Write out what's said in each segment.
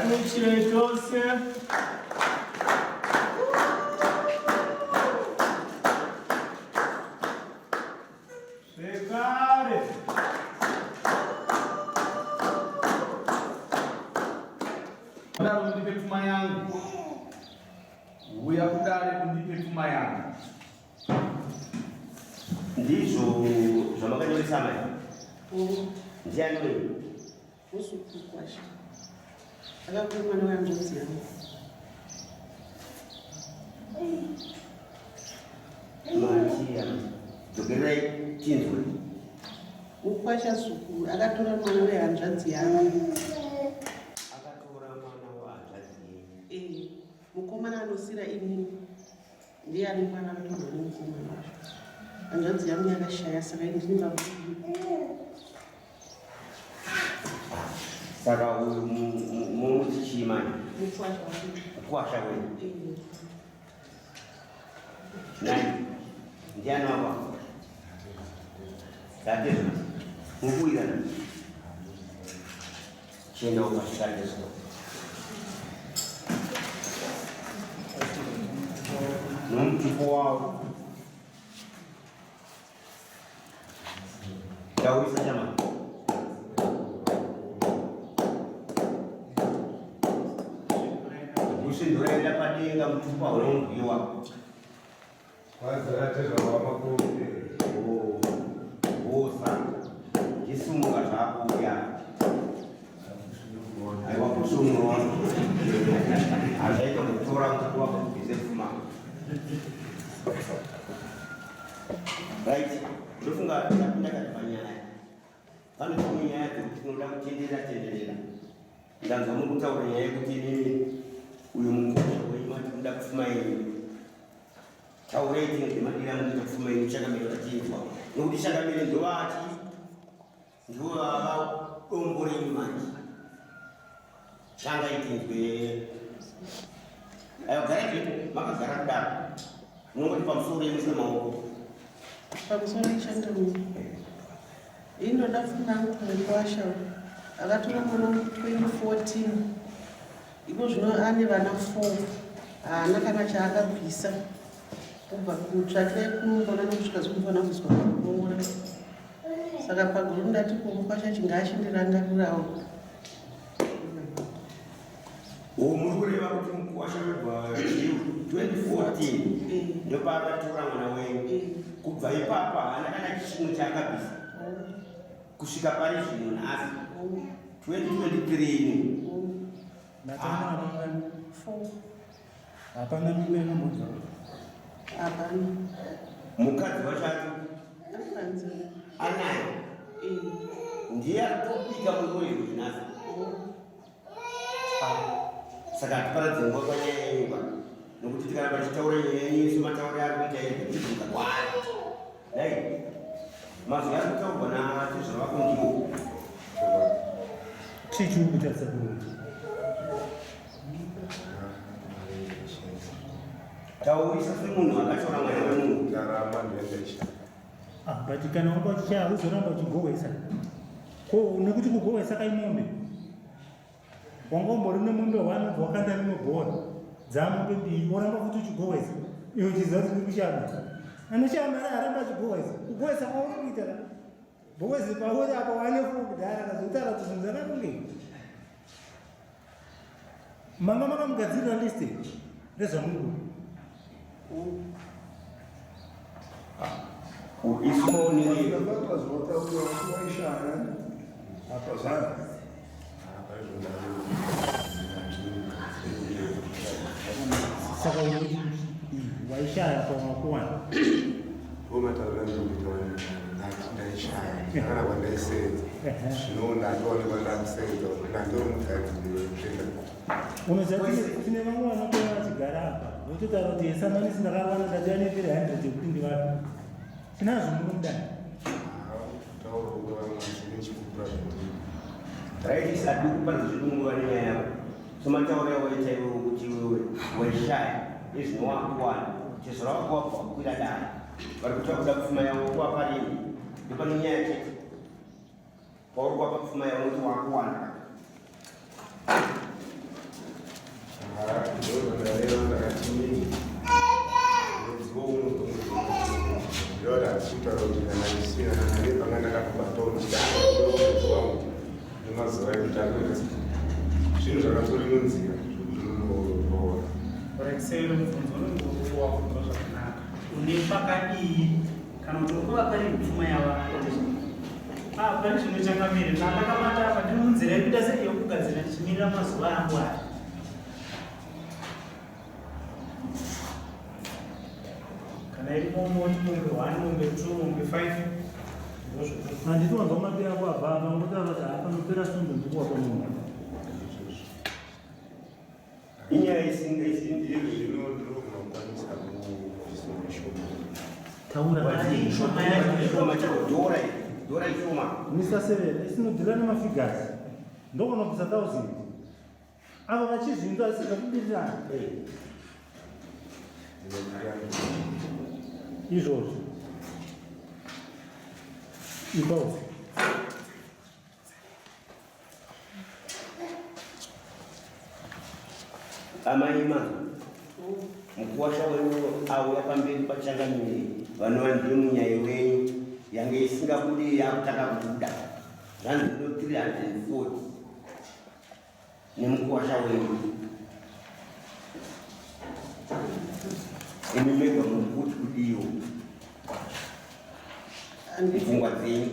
Ngatiuchire tose. Zvekare. Kudaro undipe pfuma yangu. Uya kudare undipe pfuma yangu. Ndizvo zvamakanyoresa mai. Ndiani wenyu? Musukukwasha. Akakupa mwana wehanzvadzi yangu. Matiya. Dzokerai tinzwe. Mukwasha Zuku akatora mwana wehanzvadzi yangu. Akatora mwana wehanzvadzi yenyu. Eh, mukomana anosira inini. Ndiye ane mwana akatorwa nemukomana wacho. Hanzvadzi yangu yakashaya saka ini ndini baba. Saka uyu munomuti chii manje? Mukwasha wangu. Mukwasha wenyu. Eh. Nani? Ndiani wako? Tatezwa. Mukuwirana. Chienda ukashandiswa. Nomutupo wavo. Taurisa chama. Usinduraenda padenga mutupo haunonzwiwa. Hosa chisumuka zvako uya aiwa kusumurwa hazvaita kutora mutupo wako kubvise pfuma right ndofunga tapinda kati panyaya pane dzimwe nyaya dzekuti tinoda kutenderera tenderera ndanzwa muri kutaura nyaya yekuti inini uyu mukosha wenyu mati muda kufuma yenyu Taurai tinzwe madira mukuita pfuma yenyu changamire vachinzwa nokuti changamire ndovati ndivo vava dombo renyu manje changai tinzwe ayo garai zvepo makagara kudaro munongoti pamusoro yemusina maoko Pamusoro changamire. Ini ndoda pfuma yangu kumukwasha akatora mwana wangu 2014 Iko zvino ane vana 4 haana kana chaakabvisa kubva kutsvakira kunombona nokusvika zikumbona kuzwa pakuroora saka paguru ndati kumukwasha chingaachindirangarirawo Oh, muri kureva kuti mukuwasha webva 2014 eh. ndopaakatora mwana wenyu eh. kubva ipapo haana kana chimwe chaakabvisa kusvika pari zvino nhasi 2023 ino Hapana mimwe yakamonza. Hapana. Mukadzi wacho ari anaye eh. ndiye ari kutobika muriwo here nhasi. Saka hatiparadze nguva panyaya yenyuka nokuti tikaramba tichitaura nyaya yenyu sematauriro ari kuita ega tibvunza kwaari dai mazwi ari kutaurwa natezvara vako ndiwo Chii chiri kutarisa kuruti? Taurisa semunhu akatora mwana wemunhu. Ndaramba ndoendesha. Ah, but kana wanga uchichaya uzoramba uchigohwesa. Ko nekuti kugohwesa kaimombe. Wanga umbori nemombe one ubva wakanda rimwe bhora. Dzamombe mbiri woramba futi uchigohwesa. Iwe uchiziva kuti ndiri kushaya. Anoshaya mari aramba achigohwesa. Kugohwesa kwauri kuita ka. Because pauri apa wane fo kudhara kazotaura kuti zvinhu zvakakunge. Manga makamugadzirira list rezvamuri kuda. Saka waishaya pawakuwana ndaishaya kwandaisenza zvino ndandoonekwa ndakusenza ndandori mugadziri wetsvina Unoziva tine vamwe vanotova vachigara apa vototaura kuti yesamanisi ndakawana ndati ane 300 yekuti ndivape tinazvo muno mudare Right, adi kuparidza zvedu nguva nenyaya yako somataura yawaita iwewe kuti iwewe waishaya nezvino wakuwana chezvo ravako wabva wakwira dare vari kuti vakuda pfuma yavo kuwapa rini ndopane nyaya chete pauri kuwapa pfuma yavo nokuti wakuwana. Ndakaenda ndakati inini mwedzi wouno ndinoda handisi kutaura kuti kana ndisina kana ndepanga ndakatobatawo ndichiti mwedzi wangu nemazuva ekuti anoita zvinhu zvakatori munzira zvekuti unoroora. Rekisero mubvunzo unenge wakunzwa zvakanaka. Une pakadii kana kuti uri kuvapa rini pfuma yavako? Ah, pane zvino changamire ndandakabata apa ndiri munzira yekuita sei yokugadzira ndichimirira mazuva angu aya. Kana iri mombe woti mombe 1, mombe 2, mombe 5 ndozvokuti. Handiti wanzwa mabira ako abva apa ngotaura kuti haapanopera svondo ndikuwapa munhu. Inyaya isinga isinga Zvino ndinogona kubvisa mishoma. Taura Mari ishoma yacho. Ishoma chero dhora iri, dhora ishoma. Mr. Severe, isinodhila nemafigures. Ndogona kubvisa 1000. Ava vachizvinzwa asi zvekubirirana. Izvozvo. Ipawo. Amai manzwa mukuwasha wenyu auya pamberi pachangamire vanova ndiye munyai wenyu yange isingabudi yakutanga kubuda zvanzi ndo 340 nemukuwasha wenyu imi mega muri kuti kudiwo pfungwa dzenyu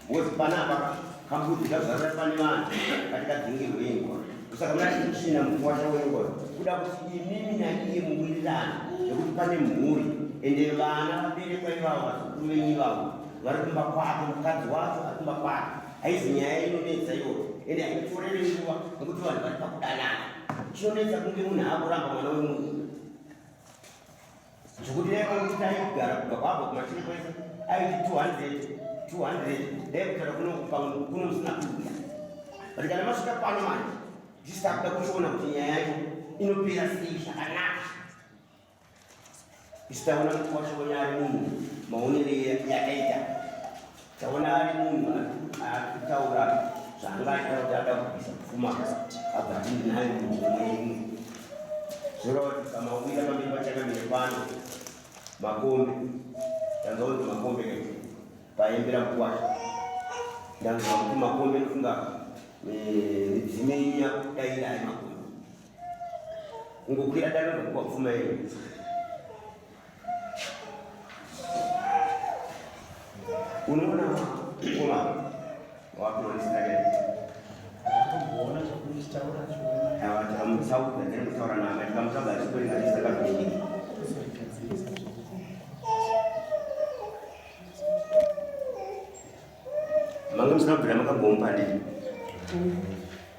because panapa kambudzi kazvarira pane vanhu katikadzingirwe imbwa saka muna china mukuwasha wengwa kuda kuti imimi naiye muwirirane nekuti pane mhuri ende vana vaberekwa ivavo vazukuru venyu ivavo vari kumba kwake mukadzi wacho ari kumba kwake haizi nyaya inonetsa iyoyo ende haitorere nguva nekuti vanhu vari pakudanana chinonetsa kunge munhu akuramba mwana wemunhu zvekuti dai kwakuti taigara kubva kwabva kumashure kwese aiti 200 200 dai kutaura kuno pamwe kuno musina kuuya but kana masvika pano manje ndisita kuda kuchiona kuti nyaya yacho inopera sei zvakanaka isu taona mukwasha wenyu ari munhu maonere yakaita taona ari munhu ari kutaura zvaanga achitaura kuti ada kubvisa pfuma abva ati ndinayo muhomwe imwe zvoreva kuti pamawira pamberi pachakamire pano makombe ndanzwa kuti makombe kaiti paembera mukwasha ndanzwa kuti makombe ndofunga midzimu yenyu yakudaira ari makombe kungokwira dano ndokupa pfuma yenyu unoona koma wapiwanisinakai Ndakamboona zvekuchitaura chiona. tikamutsauka ndiri kutaura naye tikamutsauka achikweringatisakapindika Kuzorigadzirisa zvekuti. Mange musina kubvira makambomupa ndii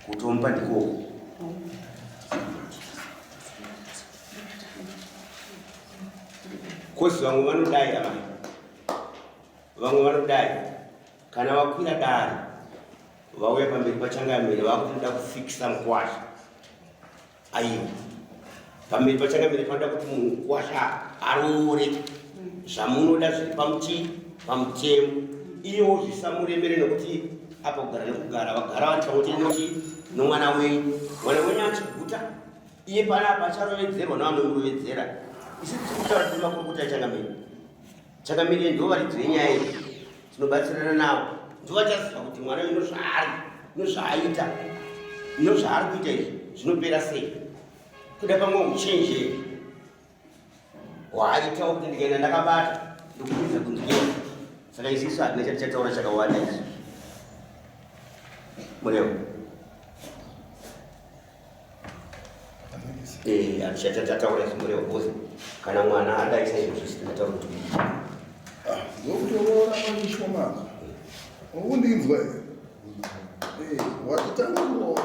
kutomupa ndikoko kozi vamwe vanodai amai vamwe vanodai kana vakwira dare vauya pamberi pachangamire vakutoda kufikisa mukwasha aiwa pamberi pachangamire panoda kuti munhu mukwasha aroore zvamunoda zviri pamuti pamutemo iyewo zvisamuremere nekuti apa kugara nekugara vagara vari pamwe chete noti nomwana wenyu mwana wenyu achiguta iye panapa acharovedzerwa nevanomurovedzera isu tiri kutaura tiri makurukota echangamire changamire ndo varidzi venyaya iyi tinobatsirana navo ndovachaziva kuti mwana uyu nozvaari nozvaaita nozvaari kuita izvi zvinopera sei kuda pamwe uchenjeri hwaaitawo kuti ndikaenda ndakabata ndokuridza kunzwira saka isisu hatina chatichataura chakawanda izvi murevo hatichataura izvi murevo bcause kana mwana adaisa izvozvo sitingataura kuti Ndokutoroora manyishomana. Undinzwa here? Eh, watotanga kuroora.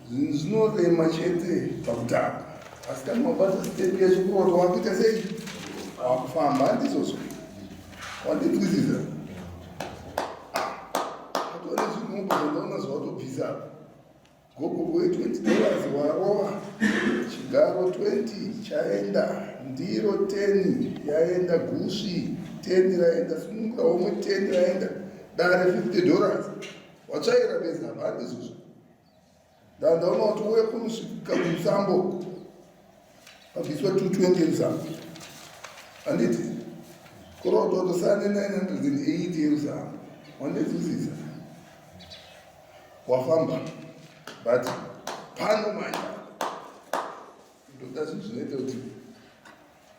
Zvinhu zvinorema chete pakutanga. Asi kana wabata step yechikuroora wakuita sei? Wakufamba handizvozvo. Wandinzwisisa? Atore zvinhu zvandaona zvawatobvisa apa. Gogogo ye20 dollars warova, chigaro 20 chaenda, ndiro 10 yaenda, gusvi 10 raenda, sunungura homwe 10 raenda, dare 50 dollars. Watsvaira beza apa handizvozvo. Ndandaona kuti uye kunosvika kumusambo pabviswa 220 yerusambo handiti kureva kuti watosara ne980 yerusambo wandinzwisisa wafamba but pano manje ndoda zvinhu zvinoita kuti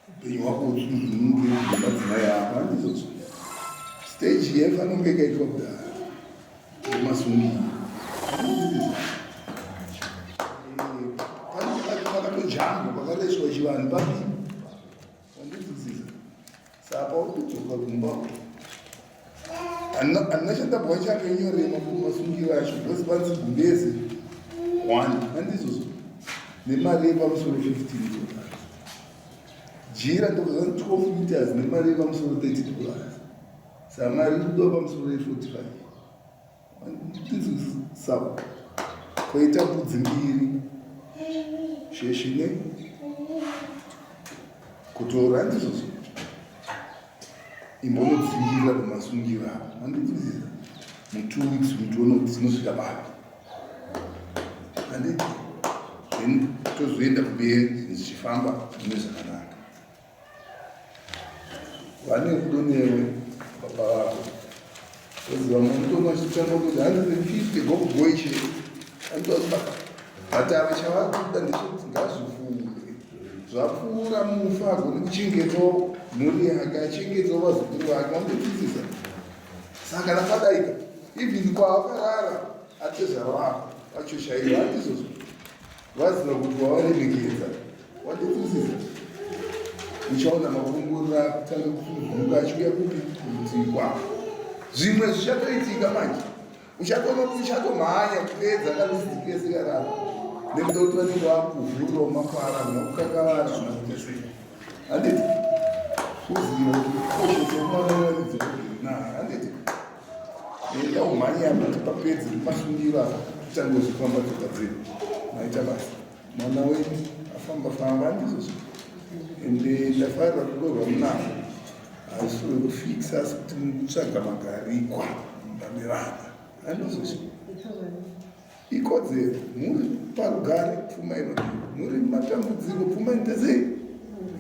upenyu hwako usununguke nemadzimai ako handizvozvo stage yaifanira kunge ikaitwa kudhara yemasungiro pakatojambwa pakareswa chivanhu papi wandidzidzisa saka pauri kudzoka kumba handina chandabwa chakanyorema kumasungiro acho because panzi gumbezi one handizvozvo nemari yepamusoro 15 dollars jira ndokuzani 12 meters nemari yepamusoro 30 dollars saka mari iri kudiwa pamusoro ye 45 Sawa. Koita mbudzi mbiri. Sheshe ne kutora handizvozvo. Imbonodzingirira pamasungiro apo. Handinzwisisa. Mu 2 weeks mutoona kuti tinosvika papi. Handiti. Then tozoenda kumberi zvinhu zvichifamba mune zvakanaka. Vane rudo newe baba vako. Kozi vamwe mutoona vachitanga kuti 150 gokugoiche anotoa but ava chavakuda ndechekuti ngazvipfuure zvapfuura mufa agone kuchengetawo mhuri yake achengetawo vazukuru vake vandodzidzisa saka kana padaika even kwavakarara atezvara vako vacho chaivo handizvozvo Vaziva kuti wavaremekedza wandipfuzisa uchaona makungurira kutanga kusununguka achiuya kupi kurutivi kwako zvimwe zvichatoitika manje uchatoona kuti uchatomhanya kupedza kalusiti kese kararo nekuda kuti vanenge vakuvhurirawo makwara hamuna kukakavara hamuna kuita sei handiti uziva kuti koshesa mwana naye handiti Enda umhanye apa tipapedze masungiro apa titange kuzofamba tsoka dzedu. Maita basa. Mwana wenyu afamba famba handizvozvo. Ende ndafarira rudo rwamunarwo. Haisi rwekufikisa asi kuti mukutsvaga magarikwa mumba mevana. Handizvozvo. Ikodzero. Muri parugare pfuma inodiwa. Muri mumatambudziko pfuma inoita sei?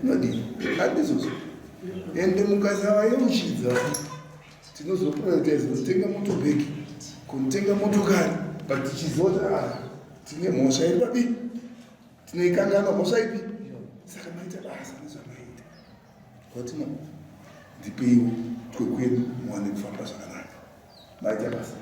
Inodiwa. Handizvozvo. Ende mukasavayeuchidza tinozoprioritize kutenga motobhegi kunotenga motokari but tichiziva kuti ah, tine mhosva iri papi tinoikanganwa mhosva ipi saka maita basa nezvamaita kwatino ndipeiwo twekwedu muwane kufamba zvakanaka maita basa.